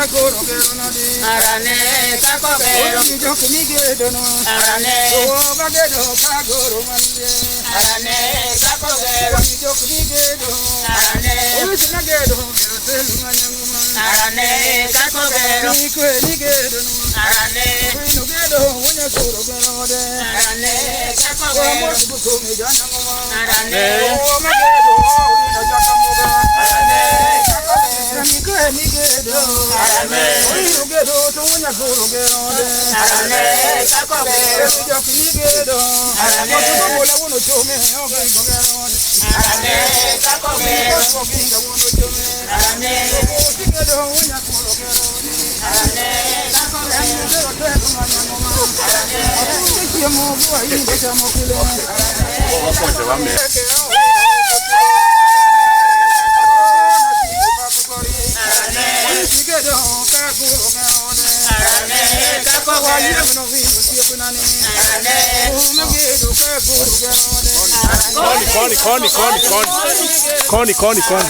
Arane kakogero. Arane. Arane kakogero. Arane. Arane kakogero. Arane. Arane kakogero. Arane. Koni, koni, koni, koni. Koni, koni, koni.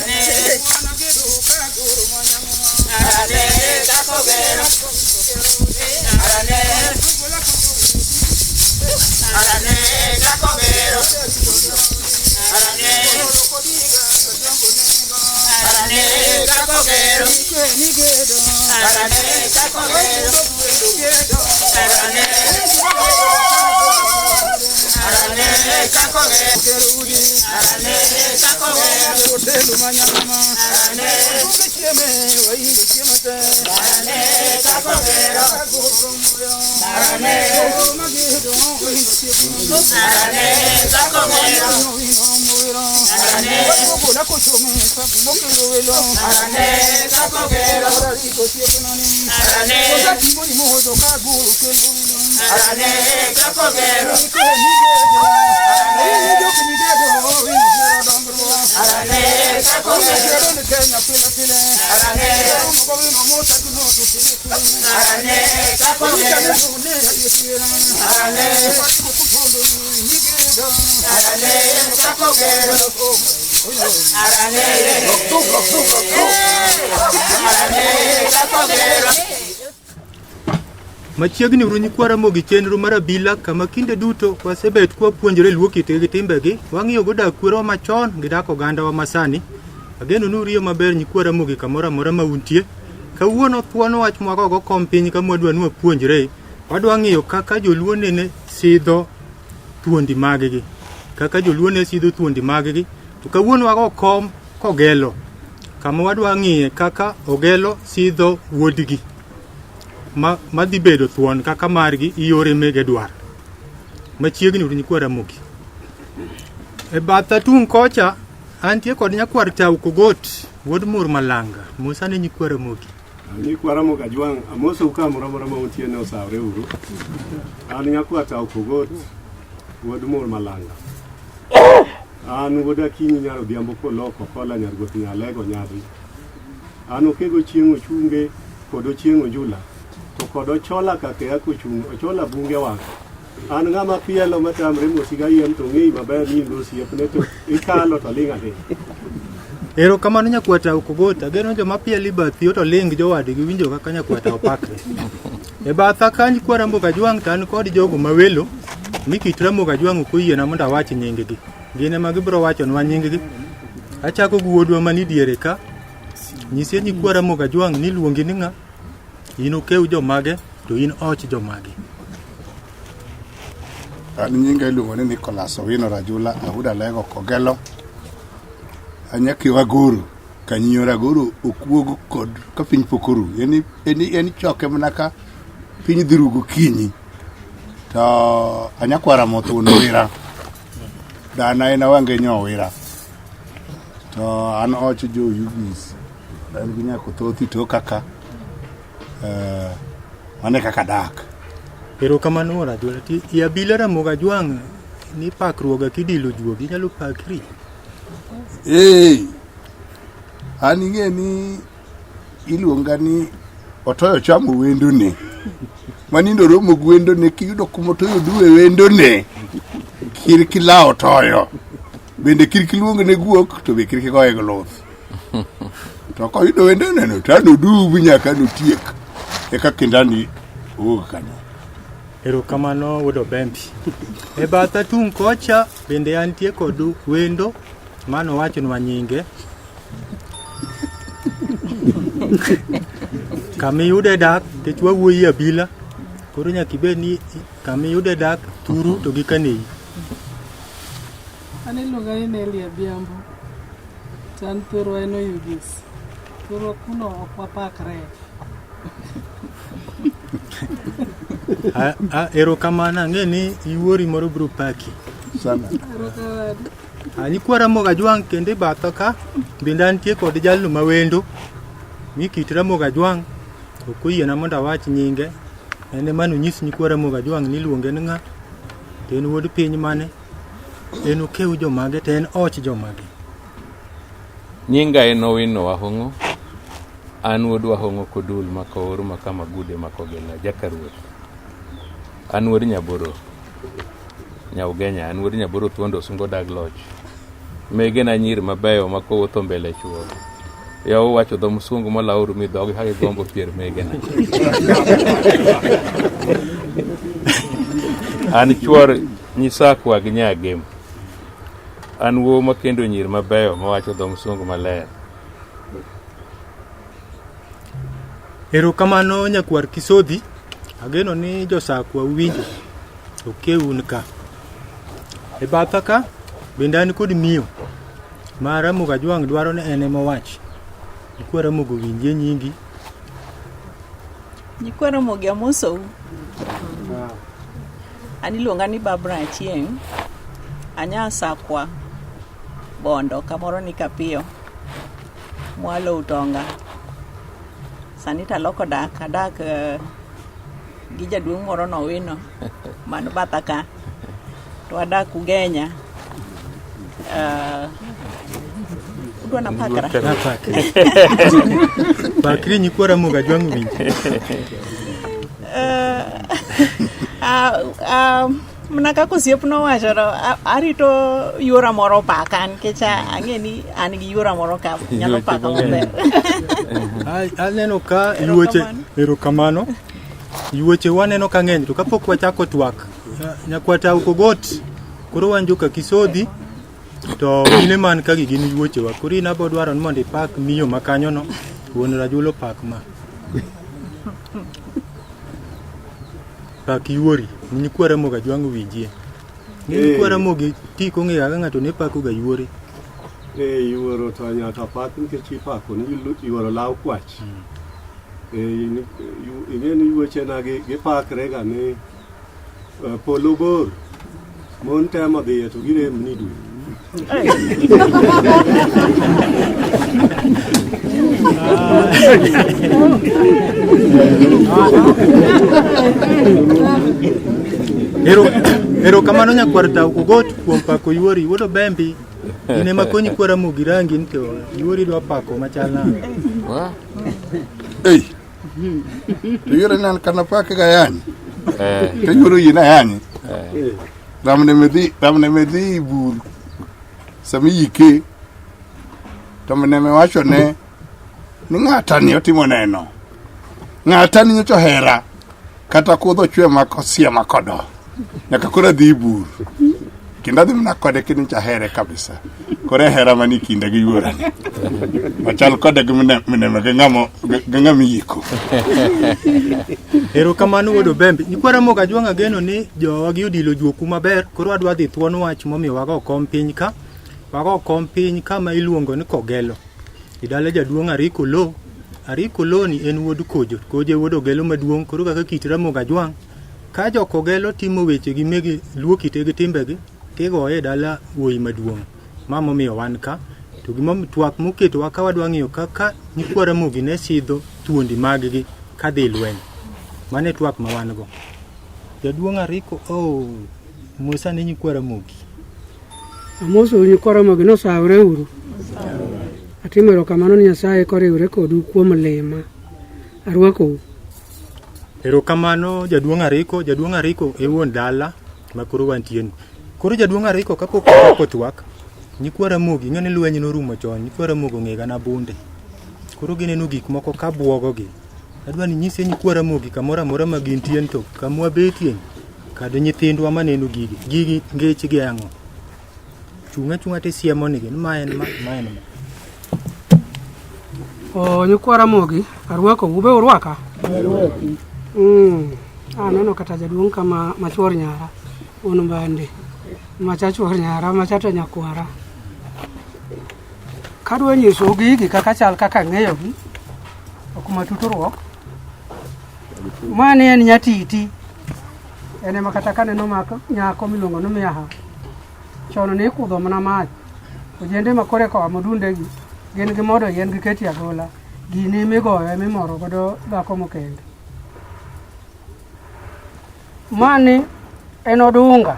Machiegni uru nyikwa Ramogi chenro mar abila kama kinde duto wasebet kwapuonjore luo kitgi gi timbegi, wang'iyo go dak kwerewa machon gi dak ogandawa masani. Ageno ni uriyo maber nyikwa Ramogi kamoro amora ma untie. Kawuono thuon wach mwagogo kom piny kama wadwa ni wapuonjre. Wadwa ng'iyo kaka joluo nene sidho thuondi maggi. Kaka joluo ne sidho thuondi maggi. To kawuono wago kom kogelo. Kama wadwa ng'iye kaka ogelo sidho wuodgi. Ma madhi bedo thuon kaka margi iyore mege dwar. Machiegni uru nyikwa Ramogi. E batha tung' kocha antie kod nyakwar Tau Kogot wuod Mur Malanga. Musa ne nyikwa Ramogi. Nyikwa Ramogi Ajwang', amosou kamoro amora ma untie ne osawre uru. An nyakwar Tau Kogot, wuod Mur Malanga. An wuod Akinyi nyar Odhiambo Koloko Kola nyar Ruoth Nyalego Nyadhi. An okego chieng' ochunge kod ochieng' onjula to kod ochola kaka kochung' ochola bunge wang'. An ng'ama pielo matamre mosi gayiem to ng'eyi maber ni in osiepne to ikalo to ling' aling'. Erokamano nyakwar Tau Kogot. Ageno joma pieli bathi to ling jowadgi winjo kaka nyakwar Tau pakre. E batha ka nyikwa Ramogi Ajwang' to an kod jogo mawelo mi kit Ramogi Ajwang' ok oyiena mondo awach nying-gi. Gin ema gibiro wachonwa nying-gi. Achako gi wuodwa mani diere ka. Nyisie nyikwa Ramogi Ajwang' ni iluongi ni ng'a? In okew jomage to in och jomage. An nyinga iluongo ni Nicholas Owino Rajula, Ahuda Lego Kogelo. Anyakio Agoro, kanyiyor Agoro okuog kod ka piny pok oru. En, en, en choke mana ka piny dhi ru gokinyi. To anyakwara mothuon Owira. Dana en awange nyo Owira. To an och jo Yugis. An gi nyako thothi to kaka eh, mane kaka dak. Erokamano wuon Rajula. Ti i abila Ramogi Ajwang' ni pakruoga kidilo juogi inyalo pakri. Ee, an ing'e ni iluonga ni otoyo chamo wendone. Manindo romo gi wendone kiyudo kuma otoyo duwe wendone. Kir kilawo otoyo. Bende kir kiluonge ne guok to be kir kigoye gi luth. To koyudo wende neno to anodubi nyaka anotiek. Eka kindani owuog kanyo. Erokamano wuod Obembi. E batha tung' kocha bende antie kod wendo manowachonwa nyinge. Kama iyude dak, nikech wawuoyi abila, koro nyaka ibed ni kama iyude dak thuru to gi kanei. An iluonga ni Nelly Adhiambo. To an thurwa en Oyugis. Thurwa kuno ok wapakre. Erokamano ang'e ni yuori moro biro paki. Sana. Erokamano. Nyikwa Ramogi Ajwang' kendo e batha ka bende antie kod jalno ma wendo mi kit Ramogi Ajwang' ok oyiena mondo awach nyinge. En ema nonyis nyikwa Ramogi Ajwang' ni iluonge ni ng'a, to en wuod piny mane, en okew jomage to en och jomage. Nyinga en Owino Wahong'o. An wuod Wahong'o Kodul Makoor Makamagude Makogela Jakaruoth. An wuod Nyaboro Nyaugenya, an wuod Nyaboro Thuondo Osungo Dag Loch. Megena nyiri mabeyo ma kowuotho mbele chuo. Yaw wacho dho musungu molauru mi dhogi ka gigombo pier megena. An chuor nyisakwa gi nyagem. An wuowi makendo nyiri mabeyo mawacho dho musungu maler. Erokamano nyakwar Kisodhi, ageno ni josakwa uwinjo. Okeun ka. E batha ka bende an kod miyo ma Ramogi Ajwang' dwaro ni en ema owach. Nyikwa Ramogi owinjie nyingi. Nyikwa Ramogi amosou. An iluonga ni Barbara Achieng'. Anya Sakwa Bondo kamoro ni Kapiyo mwalo Utonga. Sani to aloko dak, adak gi jaduong' moro nowino man batha ka. To wadak Ugenya. Udwa napakra? Napakri. Pakri nyikwa Ramogi Ajwang' owinji. Mana kaka osiepna owacho no, arito yuora moro opaka nikech ang'e ni an gi yuora moro ka nyalo paka maber. Aneno ka yuoche, erokamano. Yuoche waneno ka ng'eny to kapok wachako twak, nyakwata Okogot, koro wan joka Kisodhi to mine man ka gi gin yuochewa. Koro in abo dwaro ni mondo ipak miyo ma kanyono, wuon Rajuolo pak ma. Pak yuori, nyikwa Ramogi Ajwang' owinjie. Nyikwa Ramogi ti kong'eyo kaka ng'ato ne pako ga yuore. Yuoro to nyaka pak nikech ipako ni yuoro law kwach. Ing'e ni yuochena gipakre ga ni polo bor. Mon temo dhiye to girem ni dwe. Erokamano nyakwar Tau Kogot kuom pako yuori. Wuod Obembi, in ema konyi kwa Ramogi rangi ni to yuori dwa pako machal nade? Ei. To yuoro ni an kana pake ga yanyi. To yuoro yie na yanyi. Ramne medhi, ramne medhi bur. Sama iyike to mineme wacho ne ni ng'ata ni otimo neno. Ng'ata ni nyocha ohera. Kata kudho chwe mako siema kodo. Nyaka koro adhi bur. Kendo adhi mana kode kendo nyocha ahere kabisa. Koro e hera manie kinda gi yuora ni. Machal kode gi mineme gi ng'amo gi ng'ama iyiko. Erokamano wuod Obembe. Nyikwa Ramogi Ajwang' ageno ni jowa gi odilo juoku maber. Koro adwa dhi thuon wach momiyo wago kom piny ka. Wago kom piny kama iluongo ni Kogelo. E dala jaduong' Ariko Lo. Ariko Lo ni en wuod Kojo. Kojo e wuod Ogelo maduong'. Koro kaka kit Ramogi Ajwang' ka jo Kogelo timo weche gi megi luo kite gi timbegi tigoye e dala wuoyi maduong'. Ma momiyo wan ka. To gima twak moketowa ka wadwa ng'iyo kaka nyikwa Ramogi ne sidho thuondi maggi kadhi lweny. Mano e twak ma wan go. Jaduong' Ariko, oh, mosa ne nyikwa Ramogi. Amosou nyikwa Ramogi nosawre uru. Atimo erokamano ni Nyasaye koriwre kodu kuom lima. Arwakou. Erokamano jaduong' Ariko, jaduong' Ariko e wuon dala ma koro wantie ni. Koro jaduong' Ariko kapok wachako twak, nyikwa Ramogi ing'e ni lweny norumo chon, nyikwa Ramogi ong'e gana bunde. Koro gineno gik moko ka buogogi. Adwa ni nyise nyikwa Ramogi kamoro amora ma gintie to kama wabetie kod nyithindwa maneno gigi. Gigi ngechgi ang'o? Chung' achung'a tisiemo nigi ni ma en ma, ma en ma. O nyikwa Ramogi, arwako ube urwaka? Aneno kata jaduong' kama machuor nyara, un mbande. Macha chuor nyara, macha to nyakwara. Kadwa nyisou gigi kaka chal kaka ang'eyogi, ok matut ruok. Mani en nyatiti. En ema kata kaneno mak nyako miluongo ni miaha. Chon ne ikudho mana mach. Ojende ma kore koa modundegi gin gi modo yien giketie agola. Gini emigoyo emimoro godo dhako mokend. Mani en odunga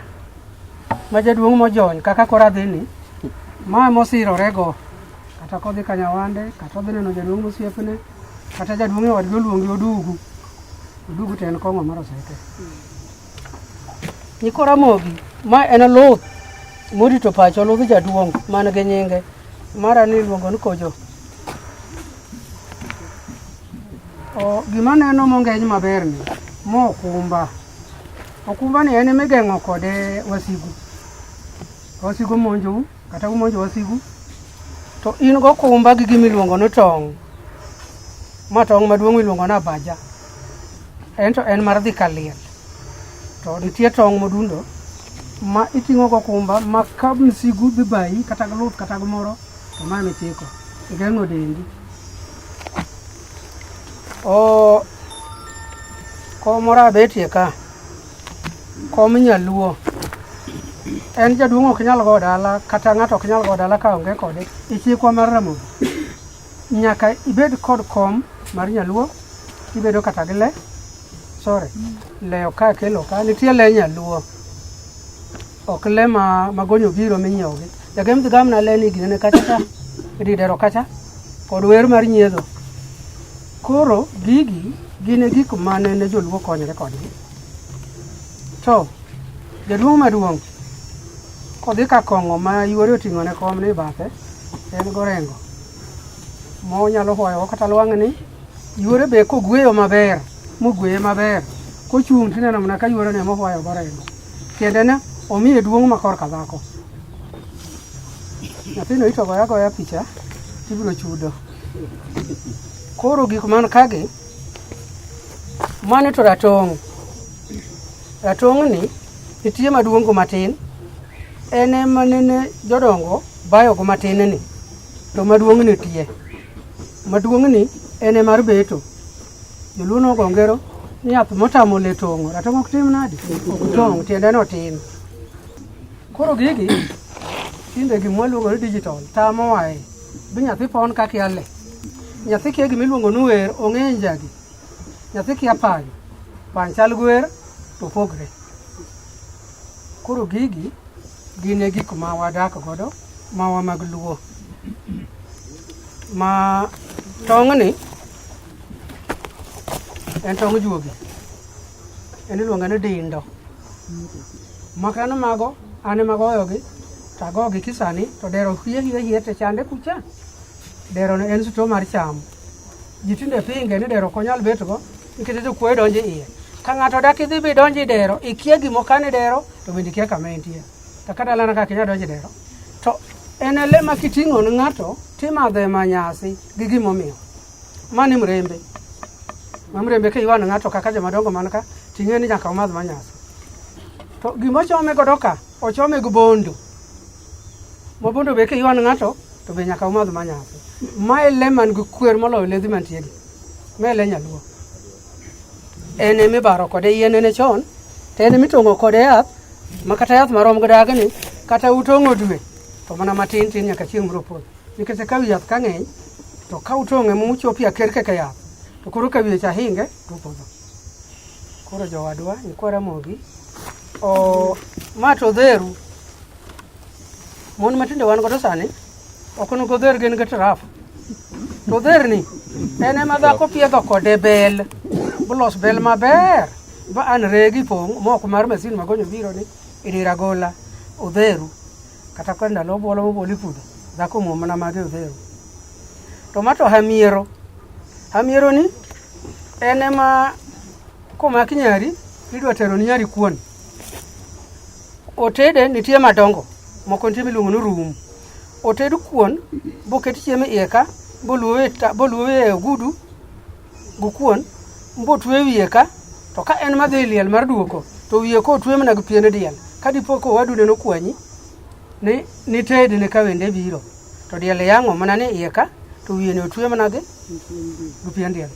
ma jaduong' mojony kaka koro adhini, ma mosirorego kata kodhi ka Nyawande, kata odhi neno jaduong' mosiepne, kata jaduong' e wadgi oluongi odugu. Odugu to en kong'o mar oseke. Nyikwa Ramogi, ma en luth morito pacho, ludh jaduong' man gi nyinge. Mara ni iluongo ni Kojo. O, gima neno mongeny maber ni, ma okumba. Okumba ni en migeng'o kode wasigu. Wasigu monjou, kata umonjo wasigu. To in gokumba gi gima iluongo ni tong'. Ma tong' maduong' miluongo ni abaja. En to en mar dhi kaliel. To nitie tong' modundo ma iting'o gokumba ma ka msigu dhi bayi kata gi luth kata gimoro to ma michiko igeng'o dendi. O kom moro abetie ka, kom nyaluo. En jaduong' ok nyal go dala kata ng'ato ok nyal go dala ka onge kode. E chikwa mar Ramogi, nyaka ibed kod kom mar nyaluo, ibedo kata gi le, sorry, le ok akelo ka, nitie le nyaluo. Ok le ma magonyo biro minyiewo gi. Jagem dhi gamna le ni ginene kacha cha, e didero kacha, kod wer mar nyiedho. Koro gigi gin e gik mane ne joluo konyre kodgi. To jaduong' maduong' kodhi ka kong'o ma yuore oting'o ne kom ni bathe, en gorengo. Monyalo hwayogo kata lwang'ni, yuore be kogweyo maber, mogweye maber, kochung' tineno mana ka yuore ne mohwayo gorengo. Tiende ne omiye duong' ma korka dhako. Nyathino ito goya goya picha tibiro chudo. Koro gik man kagi, mano to ratong'. Ratong' ni nitie maduong' go matin. En ema nene jodongo bayo go matin ni. To maduong' nitie. Maduong' ni en e mar beto. Joluo nogo ngero ni yath motamo le tong'o, ratong' ok tim nadi? Ok tong', tiende no tin. Koro gigi tinde gima waluongo ni digital tamowa e. Bi nyathi pon ka kia le. Nyathi kia gima iluongo ni wer, ong'e njagi. Nyathi kia pany. Pany chal gi wer to opogre. Koro gigi gin e gik ma wadak godo mawa mag luo. Ma tong'ni en tong' juogi. En iluonge ni dindo. Makano mago an ema agoyogi to agogi kisani to dero hie hie hie to chande kucha. Dero no en sito mar cham. Ji tinde pinge ni dero ok onyal betgo nikech jokuoye donjo iye. Ka ng'ato dak idhi bidonjo e dero, ikia gima okan e dero to bende ikia kama entie. Kaka dalana ka kinya donjo e dero. To en e le ma kiting'o ne ng'ato timadhe manyasi gi gimomiyo. Mani mrembe. Ma mrembe kiywano ng'ato kaka jomadongo man ka ting'e ni nyaka umadh manyasi. To gima ochome godo ka, ochome gi bondo. Ma bondo be kiywano ng'ato to be nyaka umadh manyasi. Ma e le man gi kwer moloyo ledhi mantie gi. Ma e le nyaluo. En emibaro kode yien ne chon, to en emitong'o kode yath, ma kata yath marom gi dagni, kata utong'o dwe, to mana matin tin nyaka chieng' moro opodho. Nikech ka wi yath ka ng'eny, to ka utong'e muchopo aker kaka yath, to koro ka wiye cha hinge, to opodho. Koro jowadwa, nyikwa Ramogi, o ma to odheru. Mon matinde wan godo sani, ok onego odher gin gi traf. To odherni, en ema dhako piedho kode bel, bolos bel maber, ba an regi pong' mok mar masin magonyo biro ni e dir agola, odheru. Kata ka ndalo obuolo mobol e puodho, dhako muom mana mage odheru. To ma to hamiero. Hamiero ni en ema komak nyari idwa tero ni nyari kuon. Otede nitie madongo, moko nitie miluongo ni rum. Oted kuon boket chiemo iye ka boluowe boluowe e ogudu gi kuon botwe wiye ka to ka en madhi e liel mar duoko to wiye kotwe mana gi pien diel ka dipo ka owadu neno kwanyi ni nitedne ka wende biro to diel yang'o mana ni iye ka to wiye ni otwe mana gi gi pien diel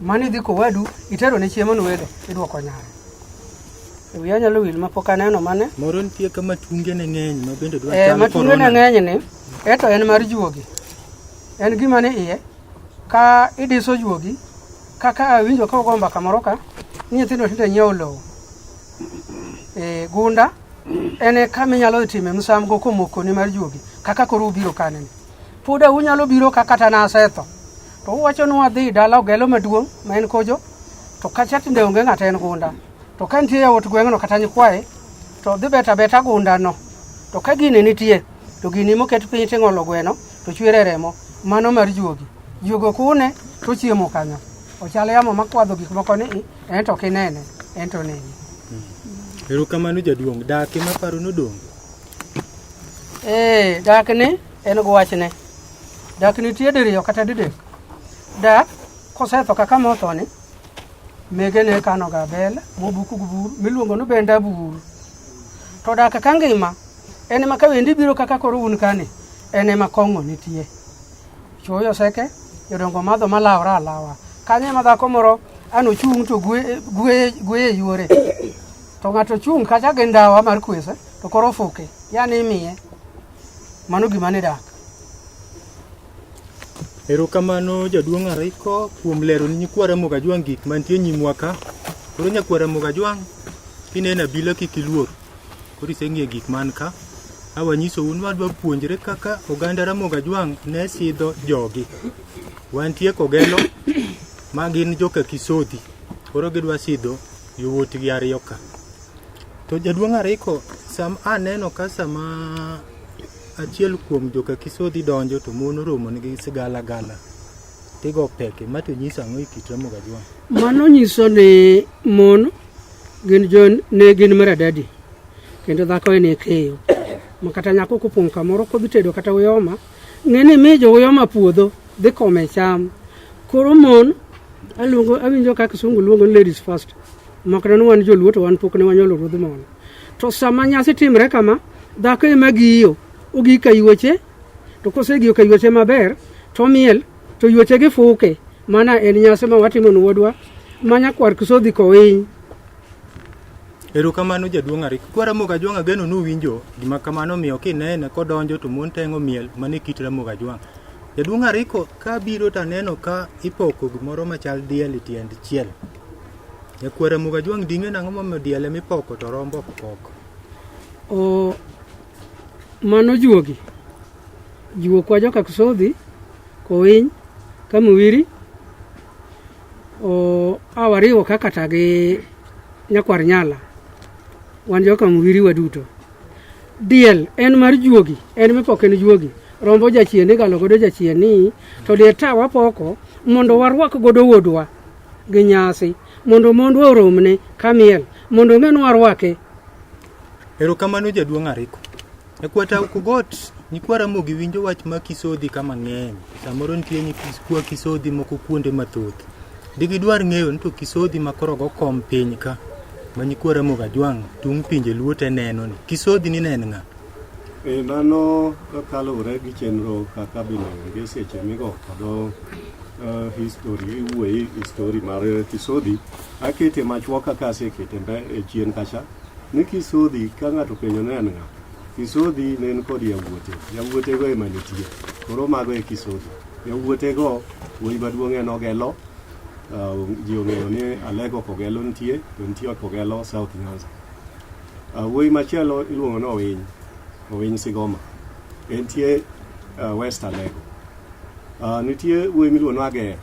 mano idhi kowadu itero ne chiemo ni welo iduoko nyare wiya nyalo wil ma pok aneno mane Moro nitie kama tungene ng'eny ma bende dwa Eh, chal ma tungene corona. ng'eny ni eto en mar juogi en gima ni iye ka idiso juogi kaka awinjo ka ugo mbaka moro ka ni nyithindo tinde nyiewo lowo e, gunda en e kama inyalo time msamgo komokoni mar juogi kaka koro ubiro kaneni pod unyalo biro ka kata nasetho to uwacho ni wadhi dala ogelo maduong' ma en kojo to kacha tinde onge ng'ato en gunda to ka nitie yawuot gweng'no kata nyikwaye to dhi beta beta gundano to ka gini nitie to gini moket piny ting'olo gweno to chwere remo mano mar juogi juogi ok une to chiemo kanyo ochal yamo makwadho gik moko ni i en to ok inene en to oneni Erokamano jaduong', dak ema paro nodong'. Ee, dak ni en gi wachne. Dak nitie diriyo kata didek. Dak kosetho kaka mothoni, mege ne kanoga bel mobuk gi bur miluongo ni benda bur. To dak ka ngima, en ema ka wendi biro kaka koro un kani, en ema kong'o nitie. Chuoyo seke, jodongo madho malawre alawa. Kanyo ema dhako moro an ochung' to gweye yuore. To ng'ato chung' kacha gi ndawa mar kwese to koro ofuke, yani imiye. Mano gima ni dak. Erokamano jaduong' Ariko kuom lero ni nyikwa Ramogi Ajwang' gik mantie nyimwa ka. Koro nyakwar Ramogi Ajwang' kineno abila kik iluor. Koro iseng'iyo gik man ka. Awanyisou ni wadwa puonjre kaka oganda Ramogi Ajwang' ne sidho jogi. Wantie Kogelo ma gin joka Kisodhi. Koro gidwa sidho yowuotgi ariyo ka. To jaduong' Ariko, sam aneno ka sama achiel kuom joka Kisodhi donjo to mon oromo nigi sigalagala tigo peke ma to nyiso ang'o e kit Ramogi Ajwang'? Mano nyiso ni mon gin jo ne gin maradadi kendo dhako en e keyo ma kata nyako kopong' kamoro kodhi tedo kata uyoma ng'e ni mi jo uyoma puodho dhi kome cham koro mon aluongo awinjo ka kisungu luongo ni ladies first makna ni wan joluo to wan pok ne wanyuolo ruodh mon to sama nyasi timre kama dhako ema giyo ogi ka yuoche to kosegiyo ka yuoche maber to miel to yuoche gi fuke mana en nyasi ma watimo ne wuodwa ma nyakwar Kisodhi Kowiny. Erokamano jaduong' Ariko. Kwa Ramogi Ajwang' ageno ni uwinjo gima kamano omiyo kinene kodonjo to mon teng'o miel mane kit Ramogi Ajwang'. Jaduong' Ariko ka biro to aneno ka ipoko gimoro machal diel e tiend chiel. Nyakwar Ramogi Ajwang' ding'e nang'o momiyo diel ema ipoko to rombo ok pok? O, mano juogi. Juokwa joka Kisodhi, Kowiny, Kamuwiri, o, a wariwo ka kata gi nyakwar Nyala. Wan joka Muwiri waduto. Diel en mar juogi, en mipoko en juogi. Rombo jachien igalo godo jachien ni to diel ta wapoko mondo warwak godo wuodwa gi nyasi mondo mondwa oromne kamiel mondo ong'e ni warwake. Erokamano jaduong' Ariko. Nyakwata Kogot, nyikwa Ramogi winjo wach ma Kisodhi kama ng'eny. Samoro nitie nyikwa Kisodhi moko kuonde mathoth. Digidwar ng'eyo ni to Kisodhi ma koro go kom piny ka ma nyikwa Ramogi Ajwang' tung' pinje Luo te neno ni. Kisodhi ni ne en ng'a? E, mano kaluwore gi chenro kaka bende onge seche migo kodo history iwuoye history mar Kisodhi akete machuok kaka asekete mbe e chien kacha ni Kisodhi ka ng'ato penjo ne en ng'a Kisodhi ne en kod yawuote yawuotego ema nitie koro mago e Kisodhi yawuotego wuoyi maduong' en Ogelo ji ong'eyo ni Alego Kogelo nitie to nitie Kogelo South Nyanza wuoyi machielo iluongo ni Owiny Owiny Sigoma entie West Alego nitie wuoyi miluongo ni Ager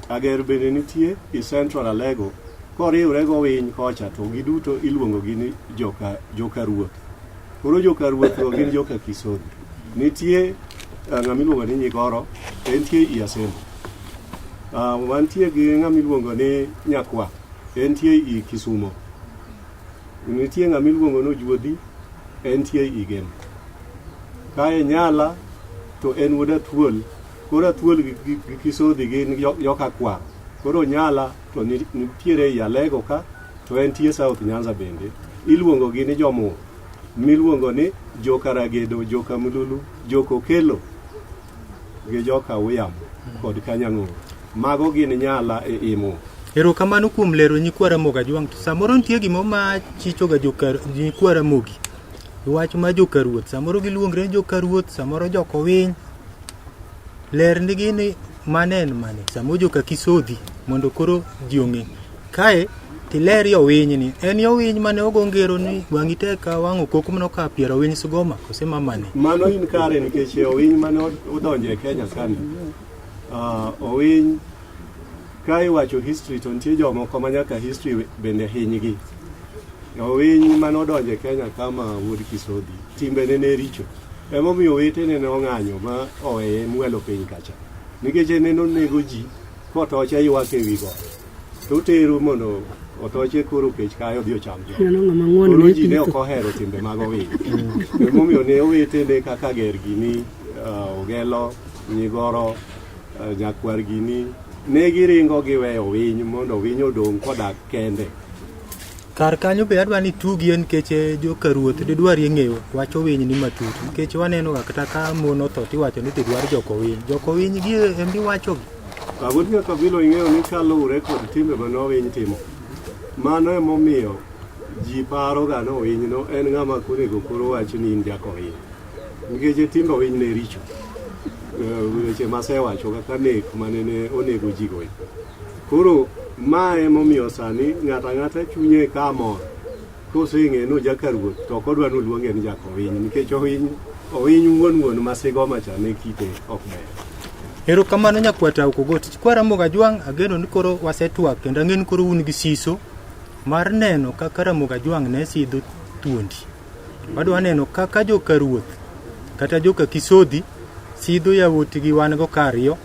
Ager bende nitie i Central Alego koriwre go Owiny kocha to giduto iluongo gi ni joka ruoth koro joka ruoth go gin joka Kisodhi nitie ng'ama iluongo ni Nyigoro Entie i Asembo. Wantie gi ng'ama iluongo ni Nyakwa, entie i Kisumo. Nitie ng'ama iluongo ni Ojuodhi, entie i Gem. Kae Nyala to en wuod Athuol, koro Athuol gi Kisodhi gin joka kwar. Koro Nyala to nitiere i Alego ka to entie South Nyanza bende. Iluongo gi ni Jomur, miluongo ni joka Ragedo, joka Mululu, joka Okelo gi joka Uyamo kod Kanyang'oro. Mago gin Nyala e Imo. Erokamano kuom lero nyikwa Ramogi Ajwang'. To samoro nitie gimoro ma chichoga joka nyikwa Ramogi. Wach ma joka ruoth. Samoro giluongre ni joka ruoth, samoro jokowiny. Ler nigi ni mane en mane. Samoro joka Kisodhi mondo koro ji ong'e. Kae tilerie owiny ni. En owiny mane ogo ngero ni wang'i tek ka wang' okok mano ka piero owiny sigoma kose mamane. Mano in kare nikech owiny mane odonjo e Kenya kani. Owiny ka iwacho history to nitie jomoko ma nyaka history bende hinygi. Owiny mane odonjo e Kenya kama wuod Kisodhi, timbene ne richo. Emomiyo owetene ne ong'anyo ma oweye mwalo piny kacha. Nikech en ne onego ji kotoche ywak e wi got. To otero mondo otoche koro kech kayo odhi ocham jo. Neno ng'ama ng'won Koro ne ji ne pitho. ok ohero timbe mag owiny. Emomiyo ne owetene kaka ger gini, Ogelo, Nyigoro, nyakwar gini, ne giringo giweyo owiny mondo owiny odong' kodak kende. Kar kanyo be adwa ni tugie nikech joka ruoth didwarie ng'eyo wach owiny ni matut nikech waneno ga kata ka mon otho tiwacho ni didwar jok owiny. Jok owiny gi ema iwacho gi. Wuod Nyakabilo ing'eyo ni kaluwore kod timbe mane owiny timo, mano emomiyo ji paro ga ni owiny no en ng'ama ok onego koro wach ni in jak owiny. Nikech timbe owiny ne richo. Weche masewacho kaka nek mane ne onego ji go. Koro ma emomiyo sani ng'ato ang'ata chunye ka mor koseng'e ni ojaka ruoth to ok odwa ni oluonge ni jak owiny nikech owiny owiny wuon wuon ma sigoma cha ne kite ok ber. Erokamano nyakwata Okogot. Kwa Ramogi Ajwang' ageno ni koro wasetwak kendo ang'e ni koro un gi siso mar neno kaka Ramogi Ajwang' ne sidho thuondi. Wadwa neno kaka joka ruoth kata joka Kisodhi sidho yawuotgi wan go kariyo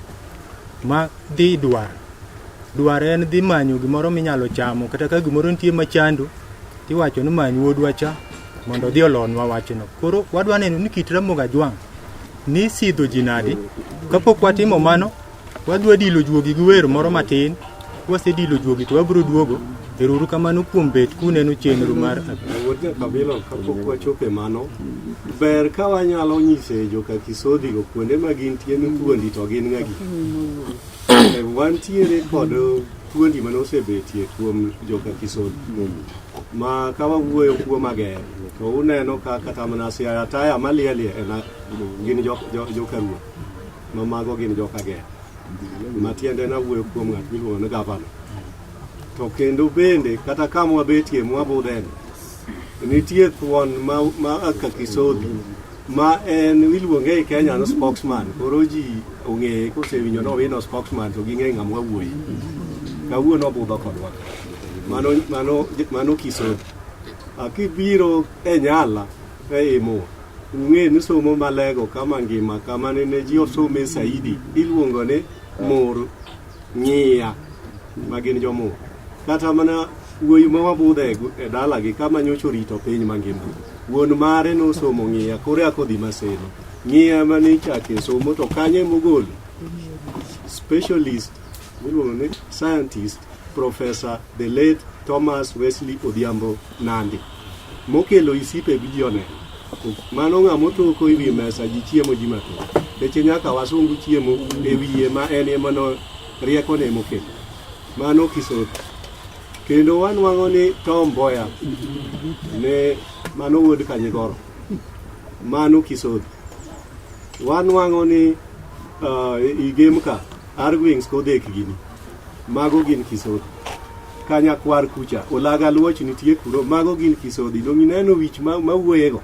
ma dhi dwar. Dwar en dhi manyo gimoro minyalo chamo kata ka gimoro nitie machando tiwacho ni many wuodwa cha mondo odhi olonwa wachno. Koro wadwa neno ni kit Ramogi Ajwang' ni sidho ji nadi. Kapok watimo mano, wadwa dilo juogi gi wer moro matin. Kwasedilo juogi to wabiro duogo. Ero uru kamano kuom bet kuneno chenro mar Wuod Nyakabilo kapok wachopo e mano, ber ka wanyalo nyise joka Kisodhi go kuonde ma gintie ni thuondi to gin ng'agi. Wantiere kod thuondi mane osebetie kuom joka Kisodhi. Ma ka wawuoyo kuom Ager, to uneno ka kata mana Siaya taya malielie en gin joka ruoth. Ma mago gin joka Ager. Matiende nawuoyo kuom ng'at miluongo ni gavana. To kendo bende kata kama wabetie mwabudheni, nitie thuon ma aka Kisodhi ma en iluonge e Kenya ni spokesman. Koro ji ong'eye kosewinjo ni Owino spokesman to ging'e ng'ama wawuoye. Kawuono obudho kodwa. Mano Kisodhi. Kibiro e Nyala e Imo, ung'e ni somo malego kama ngima kama nene ji osome saidi iluongo ni Mur Ng'iya ma gin jomur. Kata mana wuoyi ma wabudhe e dalagi kama nyocha orito piny mangima. Wuon mare nosomo Ng'iya koro eka odhi Maseno. Ng'iya mane ichake somo to kanye mogolo specialist miluongo ni scientist Professor the late Thomas Wesley Odhiambo Nandi mokelo isipe bi ji oneno. Mano ng'ama otoko e wi mesa ji chiemo ji mathoth. Nikech nyaka wasungu chiemo e wiye ma en ema no riekone emokelo. Mano Kisodhi. Kendo wanwang'o ni Tom Mboya ne mano wuod Kanyigoro. Mano Kisodhi. Wanwang'o ni Igem ka Argwings Kodhek gini. Mago gin Kisodhi. Kanyakwar kucha, Olaga Luoch nitie kuro, mago gin Kisodhi. Dong' ineno wich mawuoyego.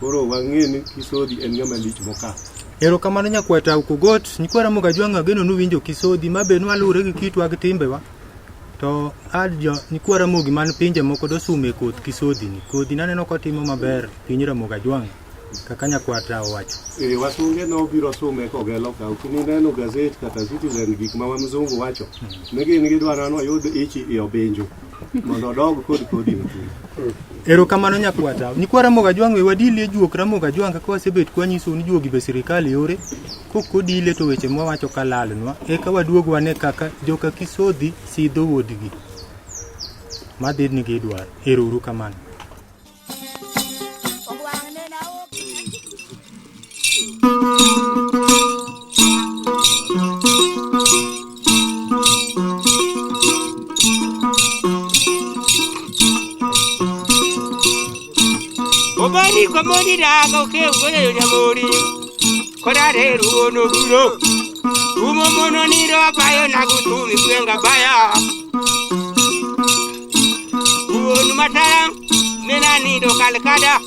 Koro wang'e ni Kisodhi en ng'ama lich mokalo. Erokamano nyakwata Okogot, nyikwa Ramogi Ajwang' ageno ni uwinjo Kisodhi ma be nwaluwre gi kitwa gi timbewa. To ad jo nyikwa Ramogi man pinje moko dosume koth Kisodhi ni. Kodhi naneno kotimo maber piny Ramogi Ajwang'. Kaka nyakwar tawo wacho. E, wasunge nobiro sume kogelo ka ok nineno gazet kata Citizen gik ma mzungu wacho ne gin gidwaro ni wayud ichi i obinju mondo odog kod kodhi matuo. Erokamano nyakwar tawo. Nyikwa Ramogi Ajwang' we wadilie juok Ramogi Ajwang' kaka wasebet kwanyisou ni juogi be sirikal yore kok odile to weche mwawacho ka lalnwa eka waduog wane kaka joka Kisodhi sidho wuodgi madhi ni gidwaro. Ero uru kamano. Obani komoni dago ke ugole nyamori. Korare ruono guro. Umo mono niro bayo nagutumi kwenga baya. Uonu matara nena nido kalkada.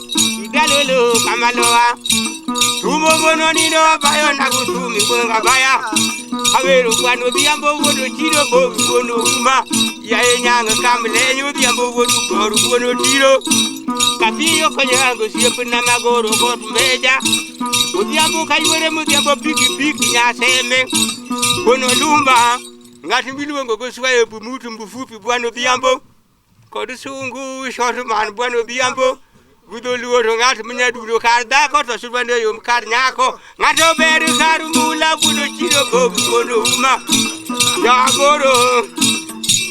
Idalolo kamaloa. Umo mono niro bayo nagutumi kwenga baya. Aweru kwano dhiambo wuono chiro bo wuono uma. Yaye nyanga kamlenyo dhiambo wuono koru wuono tiro. Kapiyo konyango siepna magoro got mbeja. Odhiambo kayuore modhiambo piki piki nyaseme. Kono lumba ng'at miluongo go swayo bumutu mbufupi bwana Odhiambo. Kod sungu short man bwana Odhiambo. Gudho luo to ng'at manyadundo kar dhako to sulwande yom kar nyako. Ng'ato ber kar mula buno chiro bob buno uma. Jagoro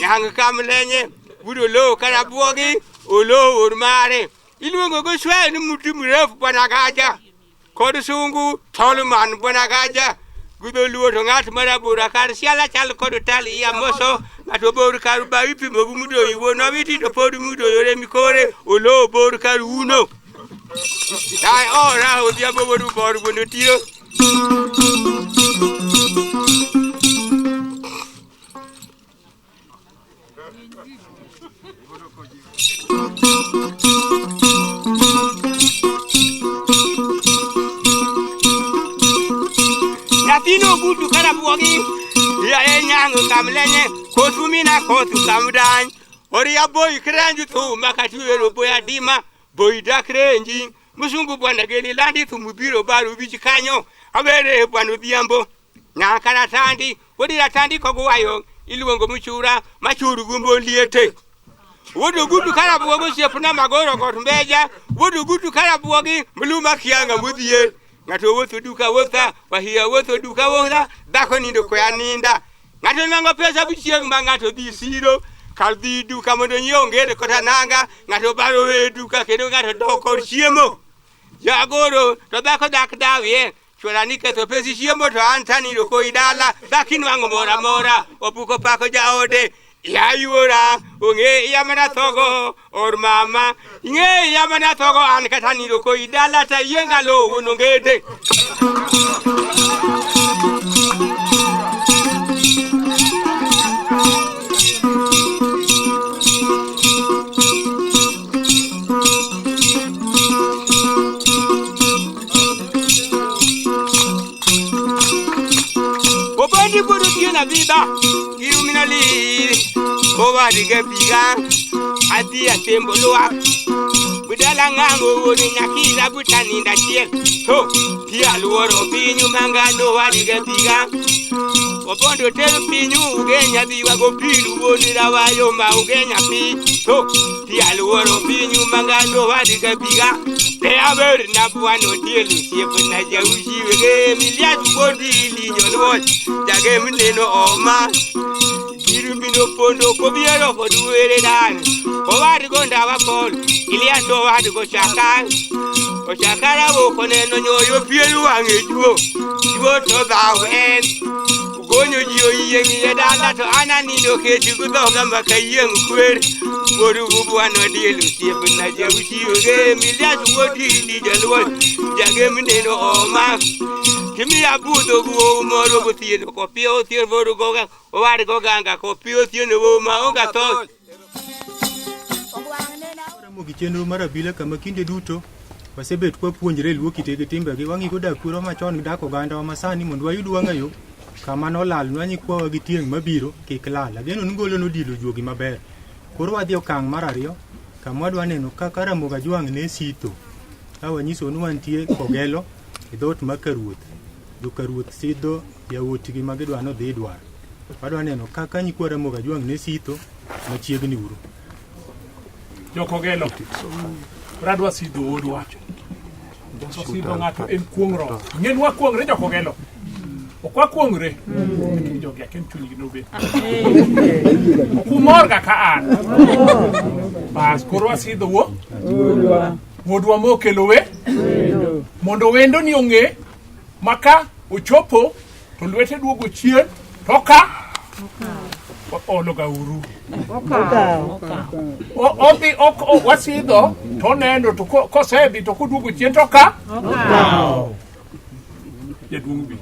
nyang kamlenye budo lo karabuogi olo or mare. Iluongo go swayo ni muti mrefu bwana Gaja. Kod sungu tolman bwana Gaja. Gudho luo to ng'at marabora kar siala chal kod tal iya moso. Ng'ato bor kar bao ipimo gi mudo iwuon owiti to pod mudo yore mikore olo bor kar uno. Dai ora odhiambo wuod bor wuon otiyo. Nyathino ogudu karabuogi yaye nyango kamlenye koth mina koth kamdany oria boy krenju thuma katiwero boy adima boy dak renji musungu bwana geni landi thumu biro baru wich kanyo awere bwana Odhiambo nyaka ratandi wodi ratandi koguwayo iluongo muchura machuru gumbo liete Wuod ogudu karabuogi osiepna magoro got mbeja wuod ogudu karabuogi mluma kianga modhier ng'ato wuotho duka wuotha wahia wuotho duka wuotha dhako nindo koya ninda ng'ato nwang'o pesa buchieng' ma ng'ato dhi siro kar dhi duka mondo onyiew ongede kata nanga ng'ato baro we duka kendo ng'ato dok kod chiemo jagoro to dhako dak dawie chwora ni ketho pesi chiemo to an tanindo koi dala dhako inwang'o moro amora opuko pako jaode ya yuora ong'e iya mana thogo or mama ing'e iya mana thogo an kata nindo koi dala ta yienga lowo nongede Obondi kudu tiena vida iluminali owarige biga adhi asembo lwak budala ng'ango wuon nyakira butaninda chiel to pi aluoro pinyu mangano warige biga Obondo tero pinyu ugenya dhiwa go pilu wuon rawayo ma ugenya pi to pi aluoro pinyu mangano warige biga te aber na bwano tielo siepna jauchiwege milias wuondi linyo luoch jage mneno oma Girumino pondo kobiero kod were dan Owad go ndawa pol Ilias owad go chakal Ochakara woko neno nyoyo pier wang'e juo Juo to dhaw en Ugonyo ji oyieng' iye dala to an anindo kech gi dhoga ma kayieng' kwer Wuod bwana diel osiepna jauchiwege Milias wuod ili jaluoch jage mneno oma Kimiya budho guowu moro gotieno kopiyo otieno moro goga owad goganga kopiyo otieno wuowu ma onge tho Ramogi chenro mar abila kama kinde duto wasebet kwapuonjre luo kite gi timbegi wang'igo dak kwerewa machon gi dak ogandawa masani mondo wayud wang'ayo kama nolalnwa nyikwawa gi tieng' mabiro kik lal. Ageno ni ngolo nodilo juogi maber. Koro wadhi okang' mar ariyo kama wadwa neno kaka Ramogi Ajwang' ne sitho. Ka wanyisou ni wantie Kogelo e dhoot ma Karuoth. Jokaruoth sidho yawuotgi ma gidwa ni odhi dwar. Wadwa neno kaka nyikwa Ramogi Ajwang' ne sitho machiegni uru. Jokogelo. Radwa sidho wuodwa. To sidho ng'ato en kuong'ruok. Ing'e ni wakuong're jokogelo. Ok wakuong're. Lakini jogi akia ni chunygi nobet. Ok umorga ka an. Bas koro wasidho wuo. Wuodwa mokelo we. Mondo wendo ni ong'e maka ochopo to lwete duogo chien to ka ologa uru odhi wasidho to oneno to kosedhi to koduogo chien to ka jaduong' bi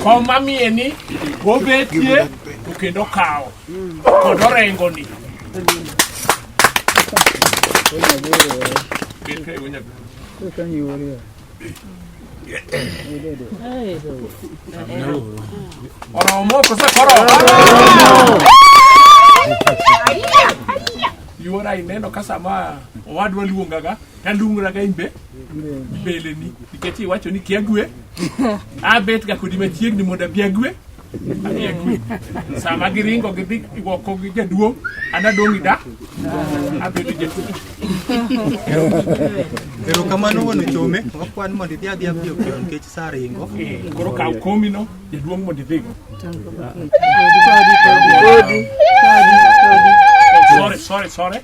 kom mamiye ni obetie to kendo okawo kod orengo ni Bed kae wuod. Oromo koso koromo? Yuora ineno ka sama owadwa luongaga taluongraga imbe mbeleni nikech iwacho ni kia gwe abet ga kodi machiegni mondo abi agwe abi agwe sama giringo gidhi oko gi jaduong' an adong' ida abedo jatuo Erokamano wuon Ochome, wakwan mondo idhi adhiya piyo piyo nikech sa ringo. Koro kaw komino jaduong' mondo idhigo. Sorry, sorry, sorry.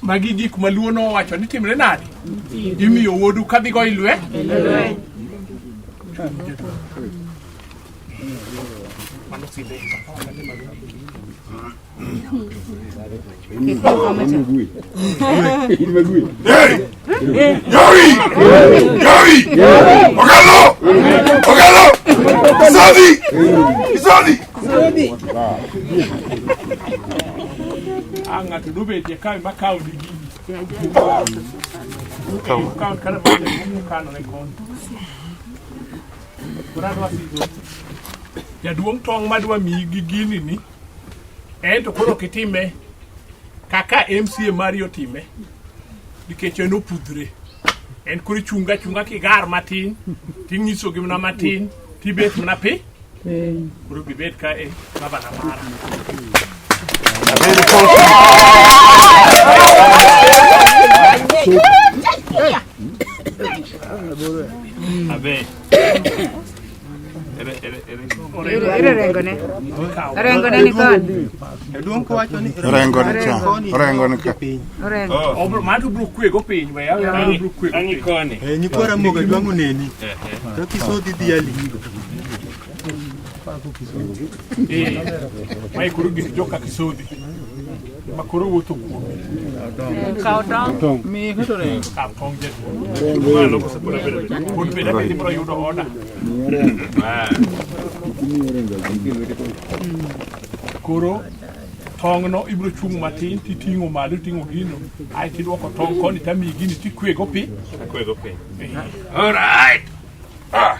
Magi gik ma Luo nowacho ni timre nade? Imiyo wuodu kadhigo ilwe? Mano sidhe. Jowi! Jowi! Ogalo! Ogalo! Isodhi! Isodhi! Ah, ng'ato nobetie kae makawo ni gini. Kaw kata mana kano ne koni. Koro adwa sidho. Jaduong' tong' madwa miyi gi gini ni en to koro ok itime kaka MCA mari otime nikech en opudhre. En koro ichunga achunga kigar matin ting'isogi mana matin tibet mana pi koro gibet ka e gavana mara. Abe. Ere ere ere. Ere rengone. Rengone ni koni. Jaduong' kowacho ni Orengo ni cha. Orengo ni ka. Orengo. Obro mano bro kwego piny we awe bro kwego Ang'i piny. koni. Eh, nyikwa Ramogi Ajwang' oneni. Kaka isodhi dhi ali. Eh, mae koro gik joka Kisodhi ma koro wuotho kuome. Kaw tong'. Kaw tong' jaduong'. Malo koso pod abedo abedo. Pod bed abed ibiro yudo oda. Koro tong'no ibiro chung' matin titing'o malo iting'o gino aeto idwoko tong' koni tamiyi gini tikwego pi. Akwego piny. Eh. All right. Ah.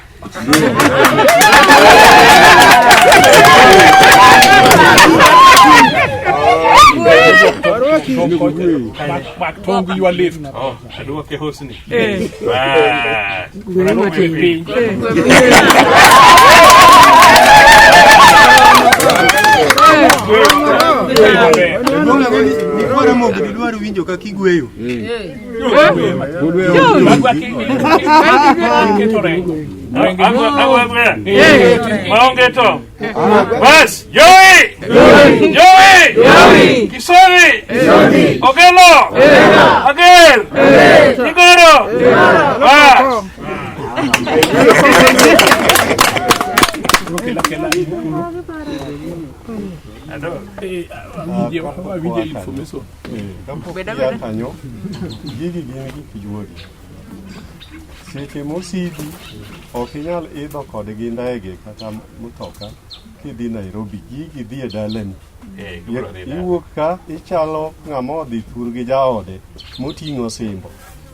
Mak tong' gi ywa lift. Oh, aduoke hosni. Eh. Bas. Kwe piny. Jaduong' ang'e ni nyikwa Ramogi didwar winjo kaka igweyo. Maonge to. Bas, Joey! Joey! Kisori! Ogelo! Ager! Igoro! Bas! Awinje information. Kapok ia kanyo, gigi gin gik juogi. Seche mosidhi, ok inyal idho kodgi ndege kata mutoka kidhi Nairobi. Gigi dhi e dalani. Eh, gibiro dhi dala. Iwuok ka ichalo ng'ama odhi thur gi jaode moting'o osimbo.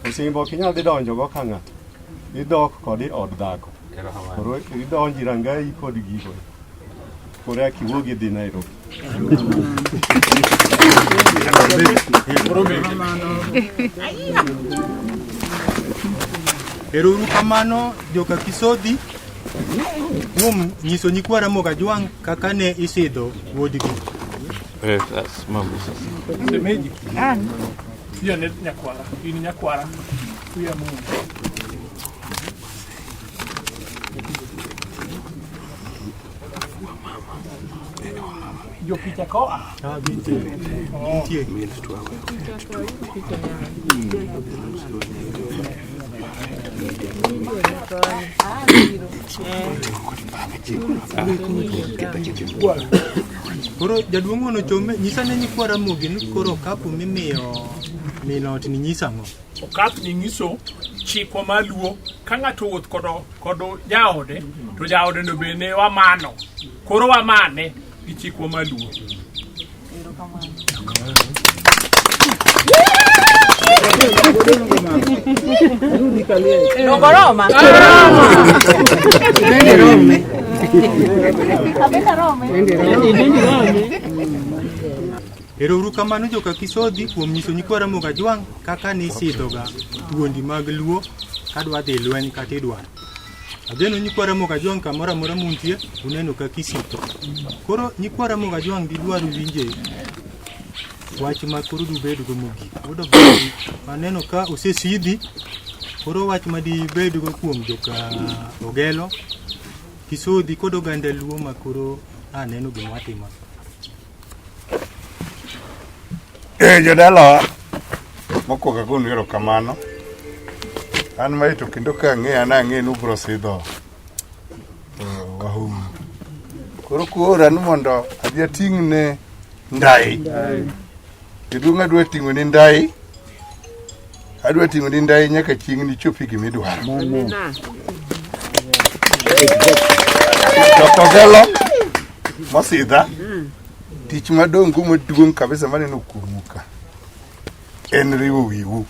Osimbo ok inyal dhi donjogo ka ng'ato. Idok kode e od dhako. Erokamano. Koro idonjo irangayi kod gigo. Koro eka iwuog idhi Nairobi. Ero uru kamano joka Kisodhi kuom nyiso nyikwa Ramogi Ajwang' kaka ne isidho wuodgi. Eh, that's mambo sasa. Semeji. Hiyo ne nyakwara. In nyakwara. Kuya Mungu. Jopicha koa. Ah, gintie. Gintie. Koro jaduong' wuon ochome nyisa ne nyikwa Ramogi ni koro okapu mimiyo min ot ni nyiso ang'o? Okap ni nyiso chikwa maluo ka ng'ato owuoth kodo kodo jaode to jaode no be ne wamano koro wamane gi chikwa maluo. Dongoroma. Bende rome. Ero uru kamano joka Kisodhi kuom nyiso nyikwa Ramogi Ajwang' kaka nisidhoga thuondi mag Luo kadwa dhi lweny kata idwaro. Ageno nyikwa Ramogi Ajwang' kamoro amora muntie uneno kaka isitho. Koro nyikwa Ramogi Ajwang' gidwaro winje wach ma koro dubedgo mogik. Wuod Obondi aneno ka osesidhi koro wach ma dibedgo kuom joka Ogelo Kisodhi kod oganda Luo ma koro aneno gima watimo. Eh, jodalawa mokwongo agonu erokamano. An mae to kendo ka ang'eya nang'e ni ubiro sidho wahungu. Koro kuora ni mondo adhi ating'ne ndai. Jaduong' adwa ting'o ni ndai. Adwa ting'o ni ndai nyaka chieng' nichopi gimidwaro. Jokogelo mosidha tich madongo maduong' kabisa maneno kuomu ka en riwo wiwu.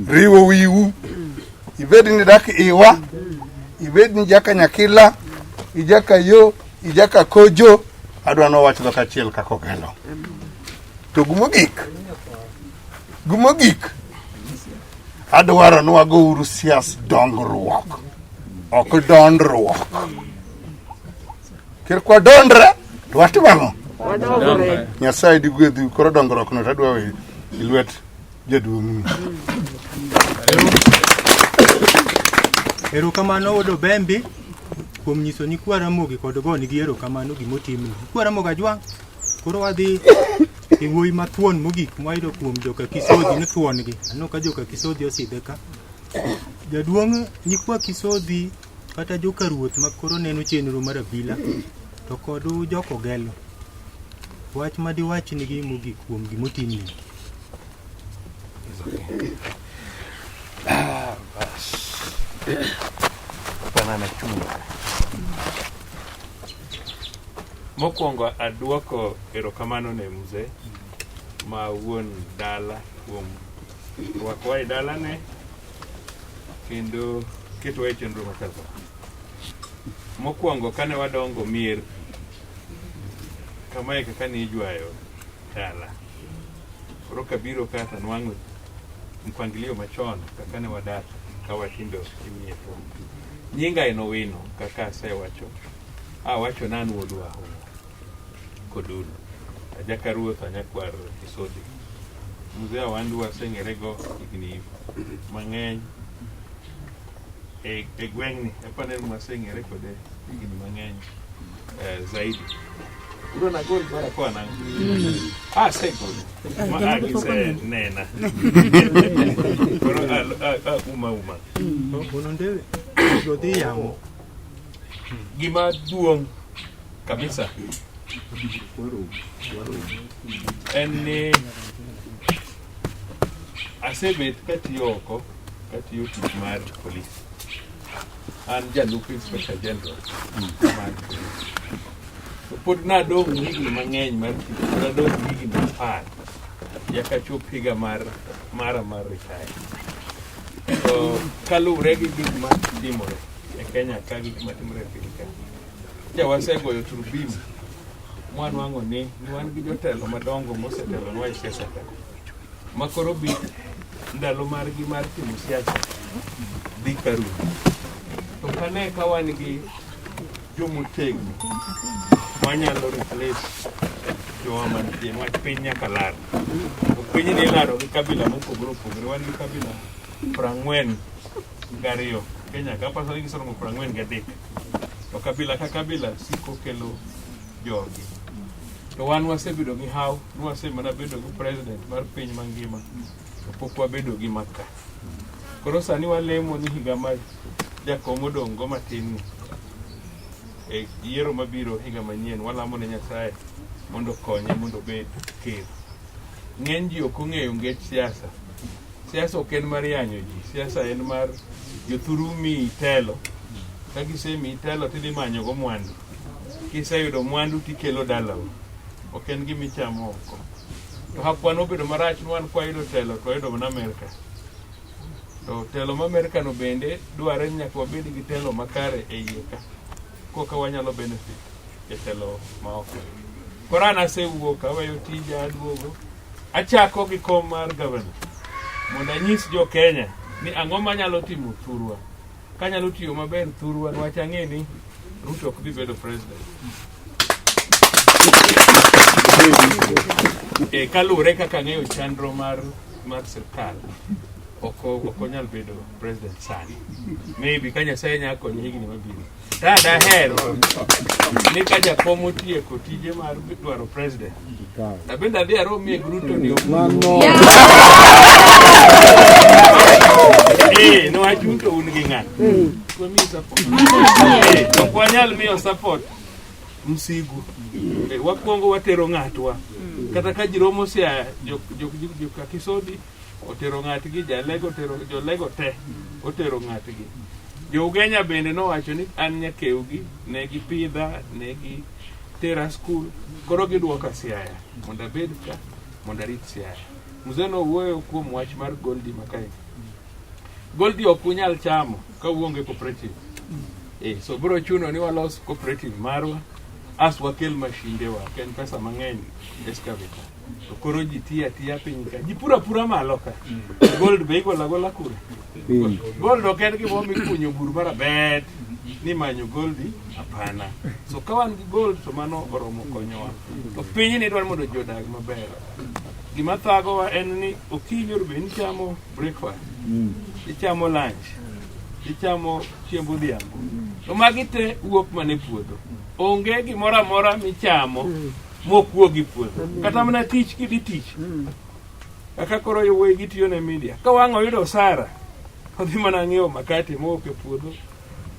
Riwo wiwu. Ibed ni dak iwa, ibed ni jaka Nyakila, ijaka yo, ijaka Kojo, adwa nowach dhok achiel kaka Ogelo. To gimogik, gimogik, adwaro ni wagouru sias dongruok, ok dondruok. Kir kwa dondre, to watimo ang'o? Nyasaye digwedhu, koro dongruok no tadwa weyo e lwet jaduong'ni. Erokamano wuod Obembi kuom nyiso nyikwa Ramogi kod gonigi erokamano gimotimni. Nyikwa Ramogi Ajwang' koro wadhi e wuoyi mathuon mogik mwayudo kuom joka Kisodhi ni thuon gi. Aneno ka joka Kisodhi osidhe ka. Jaduong' nyikwa Kisodhi kata joka ruoth ma koro neno chenro mar abila to kod jok Ogelo. Wach ma diwachnigi mogik kuom gimotimni. Ah, bas. Banana chunga. Mokwongo aduoko erokamano ne mzee ma wuon dala kuom rwakowa e dalane kendo ketowa e chenro machal kama. Mokwongo kane wadongo mier kamae kaka nijwayo dala. Koro kabiro ka to nwang'o mpangilio machon kaka ne wadak ka watindo e miechwa. Nyinga en Owino kaka asewacho. Awacho ni an wuod Wahungu Kodulu. Ajaka ruoth anyakwar Kisodhi. Mzee Awandu waseng'erego higni mang'eny e, e gweng'ni. Apani waseng'ere kode higni mang'eny zaidi. Uro na gol barakoa nang'o? Ah, asegolo. Ma a gisenena. Koro a uma uma. Wuon Ondewe odhi yamo. Gima duong' kabisa en ni asebet katiyo oko katiyo tich mar polis. An jalup inspector general mar polis. To pod nadong' higni mang'eny mar tich, pod adong' higni 10 nyaka chop higa mar mara mar retire. To kaluwore gi gik matimore e Kenya ka gik matimore e piny ka, ja wasegoyo turubim Mwanwang'o ni wan gi jotelo madongo mosetelonwa e siasa ka ma koro bi ndalo margi mar timo siasa dhi ka rumo. To kane ka wan gi jomotegno manyalo replace jowa mantie niwach piny nyaka lar. To pinyni ilaro gi kabila mopogore opogore. Wan gi kabila 42 Kenya ka aparo ni giseromo 43. To kabila ka kabila siko kelo jogi. To wan wasebedo gi haw, nwasemana bedo gi president mar piny mangima, to pok wabedo gi maka. Koro sani walemo ni higa ma jakom odong' go matin ni, e yiero mabiro higa manyien, walamo ne Nyasaye mondo okonye mondo obed ker. Ng'eny ji ok ong'eyo ngech siasa. Siasa ok en mar yanyo ji, siasa en mar jothuru miyi telo. Ka gisemiyi telo tidhi manyogo mwandu. Kiseyudo mwandu tikelo dalau. Ok en gima ichamo oko. To hapwa nobedo marach ni wan kwayudo telo to wayudo mana Amerka. To telo ma Amerka no bende dware ni nyaka wabed gi telo makare e iye ka. Koka wanyalo benefit e telo ma oko. Koro an asewuok aweyo tija aduogo. Achako gi kom mar gavana mondo anyis jo Kenya ni ang'o manyalo timo thurwa. Kanyalo tiyo maber thurwa niwach ang'e ni Ruto ok dhi bedo president. E, kaluwore kaka ang'eyo chandro mar mar sirkal ok ok onyal bedo president sani. Maybe ka Nyasaye nyalo konye higni mabiro. Ta daher ni ka jakom otieko tije mar dwaro president abende adhi aromie gi Ruto ni Eh, niwach un to un gi ng'a? Wamiyi support. Eh, ok wanyal miyo support msigu. Eh, wakwongo watero ng'atwa. Kata ka ji romo Siaya, jo Kakisodi otero ng'atgi, Jalego otero jolego te otero ng'atgi. Jo-Ugenya bende nowacho ni an nyakewgi, ne gipidha, ne gitera skul, koro gidwoka Siaya mondo abed ka mondo arit Siaya. Mzee nowuoyo kuom wach mar Goldi makae. Goldi ok unyal chamo ka uonge cooperative. Eh, so biro chuno ni walos cooperative marwa as wakel mashindewa, ok en pesa mang'eny excavator. To koro ji tiyo atiya piny ka. Ji puro apura malo ka. Gold be igolo agola kure. Gold ok en gimoro mikunyo bur marabet ni manyo goldi hapana. So ka wan gi gold to mano oromo konyowa. To pinyni dwaro mondo ji odag maber. Gima thagowa en ni okinyi onego bed ni ichamo breakfast, ichamo lunch, ichamo chiemb odhiambo. To magi te wuok mana e puodho. Onge gimoro amora michamo mok wuog e puodho. Kata mana tich kidhi tich. Kaka koro yowuoyi gitiyo ne media. Ka wang' oyudo osara, odhi mana ng'iewo makati mowuok e puodho,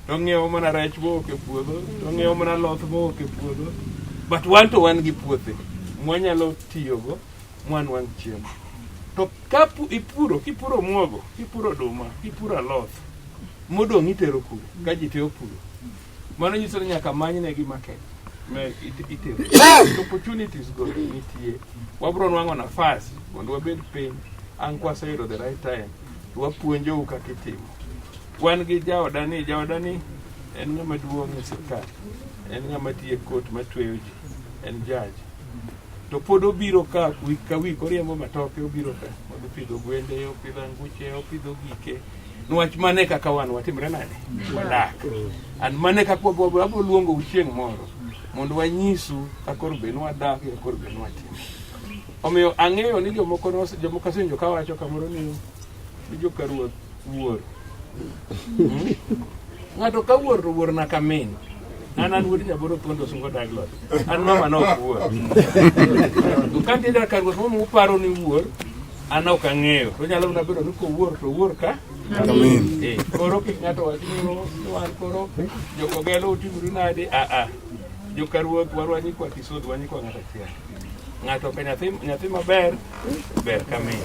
to ng'iewo mana rech mowuok e puodho, to ng'iewo mana loth mowuok e puodho. But wan to wan gi puothe mwanyalo tiyogo mwanwang' chiemo. To ka ipuro, kipuro muogo, kipuro oduma, kipuro aloth, modong' itero kure ka ji te opuro. Mano nyiso ni nyaka manynegi market ma itero. Opportunities go nitie. Wabro nwang'o nafas mondo wabed piny ang' kwaseyudo the right time to wapuonjou kaka itimo. Wan gi jaodani, jaodani en ng'ama duong' e sirkal. En ng'ama tiyo e court matweyo ji. En judge. To pod obiro ka week ka week oriembo matoke obiro ka odhi pidho gwende, opidho anguche, opidho gike. Niwach mane e kaka wan watimre nade? Wadak. And mane e kaka wabro luongou chieng' moro mondo wanyisu kaka koro bed ni wadak gi kaka koro bed ni watimo. Omiyo ang'eyo ni jomoko jomoko asewinjo kawacho kamoro ni joka ruoth wuor. Ng'ato ka wuor to wuor na ka min. An an wuod Nyaboro Thuondo Osungo Douglas. An mama ne ok wuor. To ka nitie jaka ruoth moro muparo ni wuor, an ok ang'eyo. To nyalo mana bedo ni kowuor to owuor ka Kamin. Eh, koro kik ng'ato wach ni "Oh, ni wan koro jokogelo utimuru nade a a joka ruoth wan wanyikwa Kisodhi wanyikwa ng'ato achiel ng'ato ka nyathi nyathi maber ber ka min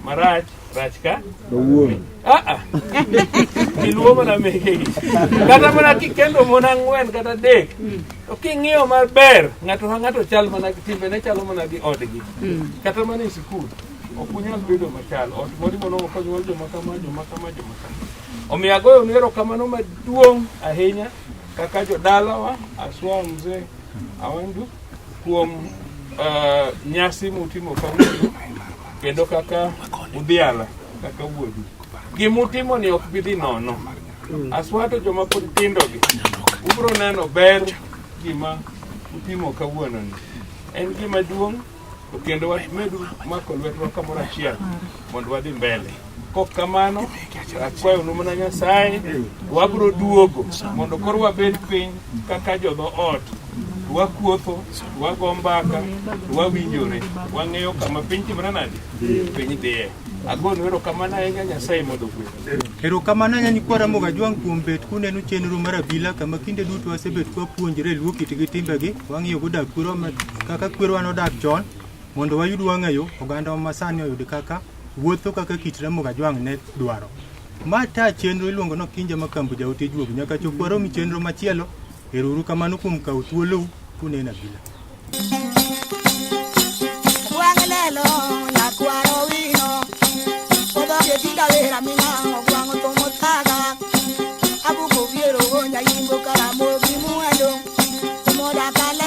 marach rach ka Owuon. Ah, ah. Giluwo mana mekegi. Kata mana kikendo mon ang'wen kata adek. To king'iyo maber, ng'ato ka ng'ato chal mana timbene chalo mana gi odgi. Kata mana e sikul, ok unyal bedo machal. Ot moro ibo konyuol joma kama, joma kama, joma kama. Omiyo agoyonu erokamano maduong' ahinya kaka jodalawa, aswa mzee Awandu. kuom nyasi mutimo kawuono kendo kaka udhiala kaka wuodu. Gimutimo ni ok bi dhi nono. Aswato joma pod tindogi, ubiro neno ber gima utimo kawuono ni. En gima duong' to kendo wamedu mako lwetwa kamoro achiel mondo wadhi mbele. Kok kamano, akwayonu mana Nyasaye, wabiro duogo mondo koro wabed piny kaka jodho ot. Wakuotho, wago mbaka, wawinjore, wang'eyo kama piny timore nade, piny dhiye. Agonu erokamano ahinya Nyasaye mondo ogwedhu. Erokamano ahinya nyikwa Ramogi Ajwang' kuom bet kuneno chenro mar abila kama kinde duto wasebet kwapuonjre luo kitgi timbegi, wang'iyo go dak kwerewa kaka kwerewa nodak chon mondo wayud wang'ayo oganda masani oyud kaka wuotho kaka kit Ramogi Ajwang' ne dwaro. Ma ta chenro iluongo ni Okinja Makambu Jaote Juogi nyaka chop warom e chenro machielo. Ero uru kamano kuom kawo thuolou kuneno abila. Wang' lelo nyakwaro wino Odhoge tinda wera minga ogwang'o thomo thaga Abuko biero gonya yimbo karamogi mwando Omoda kale.